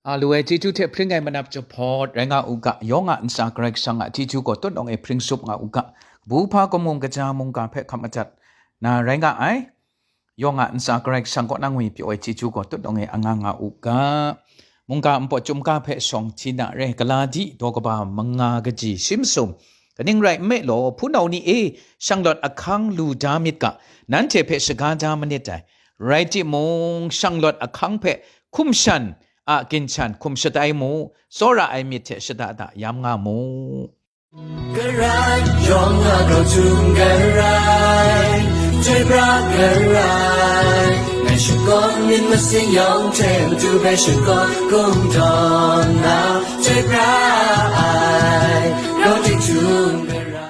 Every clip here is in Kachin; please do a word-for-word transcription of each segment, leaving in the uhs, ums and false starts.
A lu ai chyeju hte hpring ai manap jahpawt rai nga u ga, yawng a ntsa Karai Kasang a chyeju gaw tutnawng e hpring sup nga u ga, kabu hpa kamung kaja mungga hpe hkap majat na rai nga ai. Yawng a ntsa Karai Kasang kaw na ngwi pyaw ai chyeju gaw tutnawng e anga nga u ga. Mungga npawt chyum ga hpe shawng hti na re, Galati daw kaba manga kaji shi masum. Kaning rai nme law, hpunau ni e, shanglawt ahkang lu da myit ga, nanhte hpe shaga da manit dai. Rai timung, shanglawt ahkang hpe hkum shan a ginshan hkum shatai mu, tsawra ai myit hte shada da yam nga mu. Karai, yawng a grau htum karai, chyoi pra karai, ngai shakawn myit masing yawng hte matu hpe shakawn kungdawn na, chyoi pra ai, grau htum karai.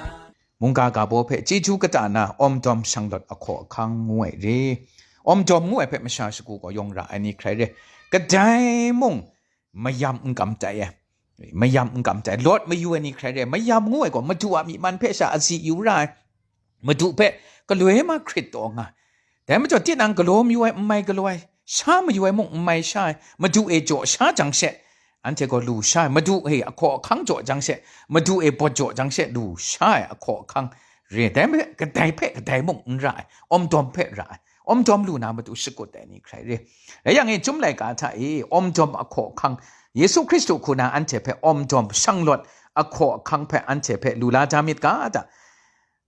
Mungga ga baw hpe chyeju kata na awmdawm shanglawt ahkaw ahkang ngu ai re. Awmdawm ngu ai hpe masha shagu gaw yawng ra ai ni hkrai re. Kadai mung mayam n kam tai ai. Mayam n kam tai. Lawt mayu ai ni hkrai re. Mayam ngu ai gaw, madu a myi man hpe sha azi yu ra ai. Madu hpe galoi ma hkrit taw nga ai. Dai majaw, tinang galaw mayu ai, n mai galaw ai, sha mayu ai mung n mai sha ai, madu e jaw sha jang she, anhte gaw lu sha ai, madu e ahkaw ahkang jaw jang she, madu e bawt jaw jang she, lu sha ai ahkaw ahkang re. Dai hpe, kadai hpe kadai mung n ra ai, awmdawm hpe ra ai, awmdawm lu na matu shakut ai ni hkrai re. Rai yang e, Chyum laika hta e awmdawm ahkaw ahkang, Yesu Hkristu hku na anhte hpe awmdawm shanglawt ahkaw ahkang hpe anhte hpe lu la da myit ga, da.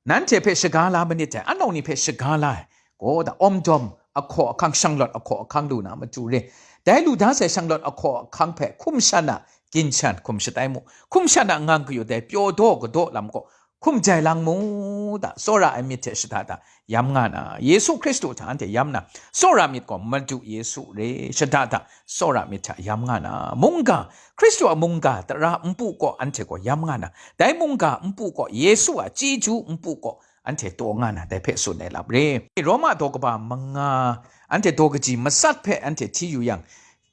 Nanhte hpe shaga la manit dai, anau ni hpe shaga la ai, gaw da, awmdawm ahkaw ahkang, shanglawt ahkaw ahkang lu na matu re. Dai lu da sai shanglawt ahkaw ahkang hpe hkum shan a ginshan hkum shatai mu. Hkum shan a ngang kayut dai pyaw daw kadaw lam gaw hkum jai lang mu da, tsawra ai myit hte shada da yam nga na, Yesu Hkristu hta anhte yam na, tsawra myit gaw Madu Yesu re, shada da tsawra myit hta yam nga na, mungga, Hkristu a mungga tara npu kaw anhte gaw yam nga na, dai mungga npu kaw, Yesu a chyeju npu kaw anhte taw nga na, dai hpe tsun ai lam re. Roma daw kaba manga, anhte daw kaji matsat hpe anhte hti yu yang,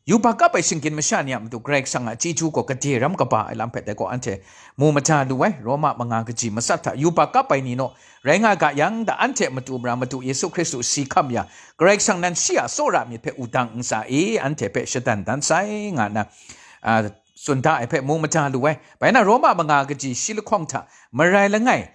yubak kap ai shinggyim masha ni a matu Karai Kasang a chyeju gaw gade ram kaba ai lam hpe dai gaw anhte mu mada lu ai. Roma manga kaji matsat hta, yubak kap ai ni naw rai nga ga yang, da anhte matu mara Madu Yesu Hkristu si hkam ya, Karai Kasang nan shi a tsawra myit hpe wudang ntsa e anhte hpe shadan dan sai nga na, a, tsun da ai hpe mu mada lu ai. Bai na, Roma manga kaji shi lahkawng hta marai langai,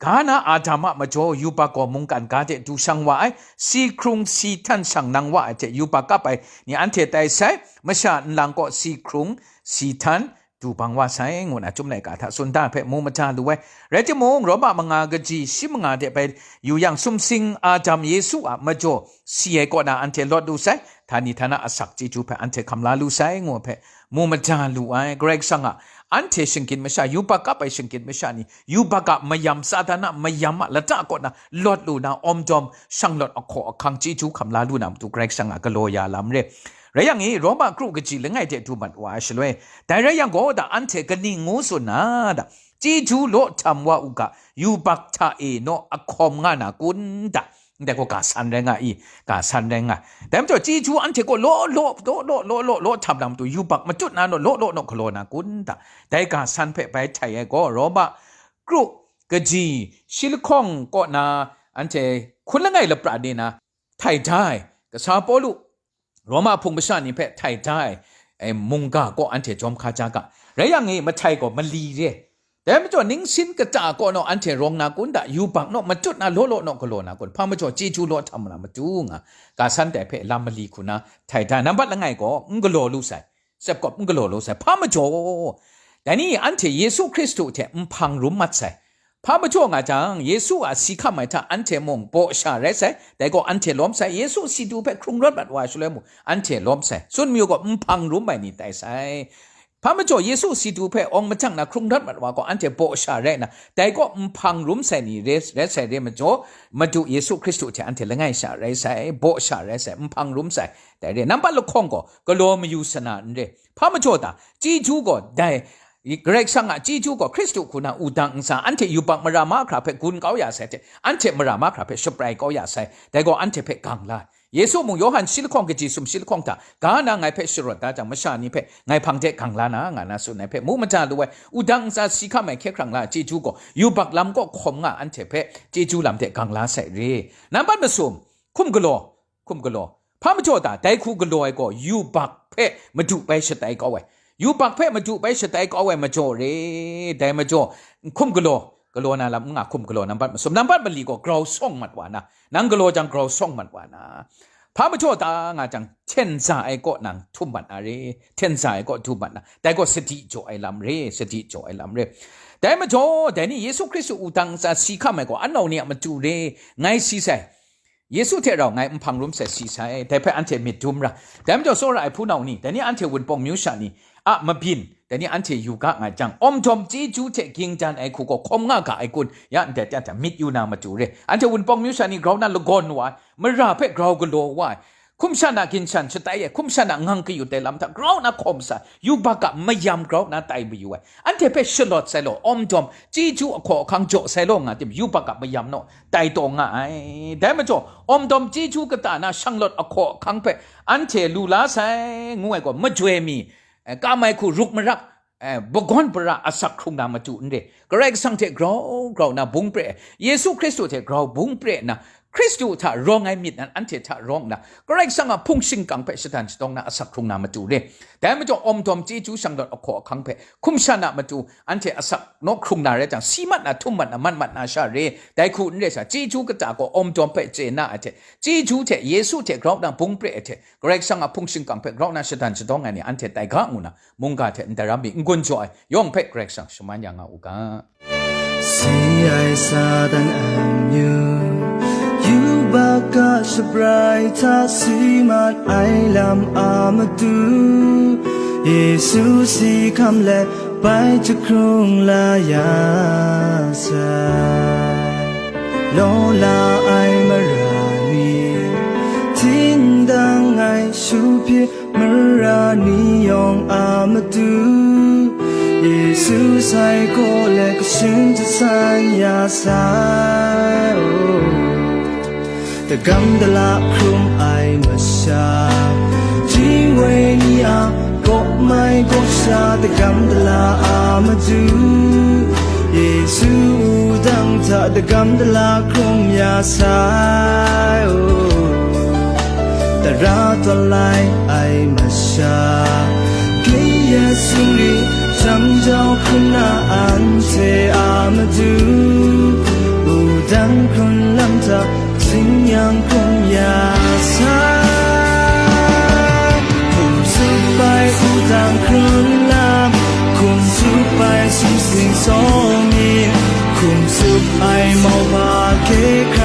ga na Adam a majaw yubak gaw mungkan ga de du shang wa ai, si hkrung si htan shang nang wa ai hte yubak kap ai ni anhte tai sai, masha nlang kaw si hkrung si htan du bang wa sai, ngu na Chyum laika hta tsun da hpe mu mada lu ai. Rai timung, Roma manga kaji shi manga de bai yu yang, sumsing Adam Yesu a majaw si ai kaw na anhte lawt lu sai, htani htana asak chyeju hpe anhte hkam la lu sai, ngu hpe mu mada lu ai. Karai Kasang a anhte shinggyim masha, yubak kap ai shinggyim masha ni, yubak a mayam, Satan a mayam a lata kaw na lawt lu na, awmdawm shanglawt ahkaw ahkang chyeju hkam la lu na matu Karai Kasang a galaw ya lam re. Rai yang e, Roma kru kaji langai de du mat wa ai shaloi, dai rai yang gaw, da anhte kaning ngu tsun na, da, chyeju law htam wa u ga, yubak hta e naw ahkawm nga na kun, da. Ndai gaw ga san rai nga i, ga san rai nga. Dai majaw, chyeju anhte kaw law law, law law, law law, law htam na matu, yubak matut na naw, law law naw galaw na kun, da. Dai ga san hpe bai htai ai gaw, Roma kru kaji shi lahkawng kaw na anhte hkun langai lapra ni na htai da ai, kasa Pawlu Roma hpung masha ni hpe htai da ai, e, mungga kaw anhte jawm hka ja ga. Rai yang e, mahtai gaw mali re. Dai majaw, ningsin kata kaw naw anhte rawng na kun, da, yubak naw matut na, law law naw galaw na kun, hpa majaw chyeju law htam na matu nga, ga san dai hpe lam mali hku na htai da. Nambat langai gaw n galaw lu sai, tsep kawp n galaw lu sai, hpa majaw, dai ni anhte Yesu Hkristu hte nhpang rum mat sai. Hpa majaw nga jang, Yesu a si hkam ai hta anhte mung baw sha rai sai, dai gaw anhte lawm sai, Yesu si du hpe hkrung rawt mat wa ai shaloi mung anhte lawm sai, tsun mayu gaw nhpang rum ai ni tai sai. Hpa majaw Yesu si du hpe awng majang na hkrung rawt mat wa gaw anhte baw sha rai nna, dai gaw nhpang rum sai ni re, rai sai re majaw, Madu Yesu Hkristu hte anhte langai sha rai sai, baw sha rai sai, nhpang rum sai, dai re. Nambat lahkawng gaw galaw mayu sana n re. Hpa majaw ta, chyeju gaw dai, Karai Kasang a chyeju gaw Hkristu hku na wudang ntsa, anhte yubak mara mahkra hpe gun kau ya sai hte, anhte mara mahkra hpe shabrai kau ya sai, dai gaw anhte hpe gang la ai. Yesu mung Yawhan shi lahkawng kaji sum shi lahkawng hta, ga na ngai hpe sharawt da jang, masha ni hpe ngai hpang de gang la na, nga na tsun ai hpe mu mada lu ai. Wudang ntsa si hkam ai hkye hkrang la ai chyeju gaw, yubak lam kaw hkawm nga anhte hpe chyeju lam de gang la sai re. Nambat masum, hkum galaw, hkum galaw. Hpa majaw ta, dai hku galaw ai gaw yubak hpe Madu bai shatai kau ai. Yubak hpe Madu bai shatai kau ai majaw re. Dai majaw, hkum galaw, galaw na lam n nga, hkum galaw nambat masum, nambat mali gaw grau sawng mat wa na, nang galaw jang grau sawng mat wa na. Hpa majaw ta nga jang, hten za ai kaw nang htum mat na re, hten za ai kaw du mat na, dai gaw sadi jaw ai lam re, sadi jaw ai lam re. Dai majaw, dai ni Yesu Hkristu wudang ntsa si hkam ai gaw, anau ni a matu re, ngai si sai. Yesu hte rau ngai nhpang rum sai si sai, dai hpe anhte myit dum ra. Dai majaw, tsawra ai hpunau ni, dai ni anhte Wunpawng myu sha ni a mabyin, dai ni anhte yu ga nga jang, awmdawm chyeju hte ging dan ai hku gaw hkawm nga ga ai kun, ya ndai teng hta myit yu na matu re. Anhte Wunpawng myu sha ni grau na lagawn wa ai, mara hpe grau galaw wa ai, hkum shan a ginshan shatai ai, hkum shan a ngang kayut ai lam hta grau na hkawm sa ai, yubak a mayam grau na tai mayu ai, anhte hpe shalawt sai law, awmdawm chyeju ahkaw ahkang jaw sai law nga tim, yubak a mayam naw tai taw nga ai. Dai majaw, awmdawm chyeju kata na shanglawt ahkaw ahkang hpe anhte lu la sai, ngu ai gaw, majoi mi, eh, kam ai hku ruk marak, eh, bagawn bara asak hkrung na matu n re. Karai Kasang hte grau grau na bung pre ai, Yesu Hkristu hte grau bung pre na, Hkristu hta rawng ai myit nan anhte hta rawng nna, Karai Kasang a hpung shingkang hpe shadan shatawng na asak hkrung na matu re. Dai majaw, awmdawm chyeju shanglawt ahkaw ahkang hpe hkum shan a matu anhte asak naw hkrung na rai jang, si mat na, htum mat na, mat mat na sha re. Dai hku n re sha, chyeju kata gaw awmdawm hpe chye na ai hte, chyeju hte Yesu hte grau na bung pre ai hte, Karai Kasang a hpung shingkang hpe grau na shadan shatawng ai ni anhte tai ga ngu na, mungga hte ndaram mi n-gun jaw ai yawng hpe Karai Kasang shaman ya nga u ga. Si ai Satan amyu, yubak a shabrai hta si mat ai lam a matu, Yesu si hkam let bai jahkrung la ya sai. Law la ai mara ni, htingdang ai shu hpyi mara ni yawng a matu, Yesu sai kaw let kashin jasan ya sai. Oh. Dagam dala hkrum ai masha, jingwoi ni a gawp mai gawp sha, dagam dala a matu, Yesu wudang hta dagam dala hkrum ya sai. Oh. Tara tawn lai ai masha, kayat sumri jang jau hkrum na anhte a matu, wudang hkrun lam hta jing yang hkrum ya sai. Hkum tsup ai wudang hkrun lam, hkum tsup ai sumsing sawng ni, hkum tsup ai mauhpa hkye hkra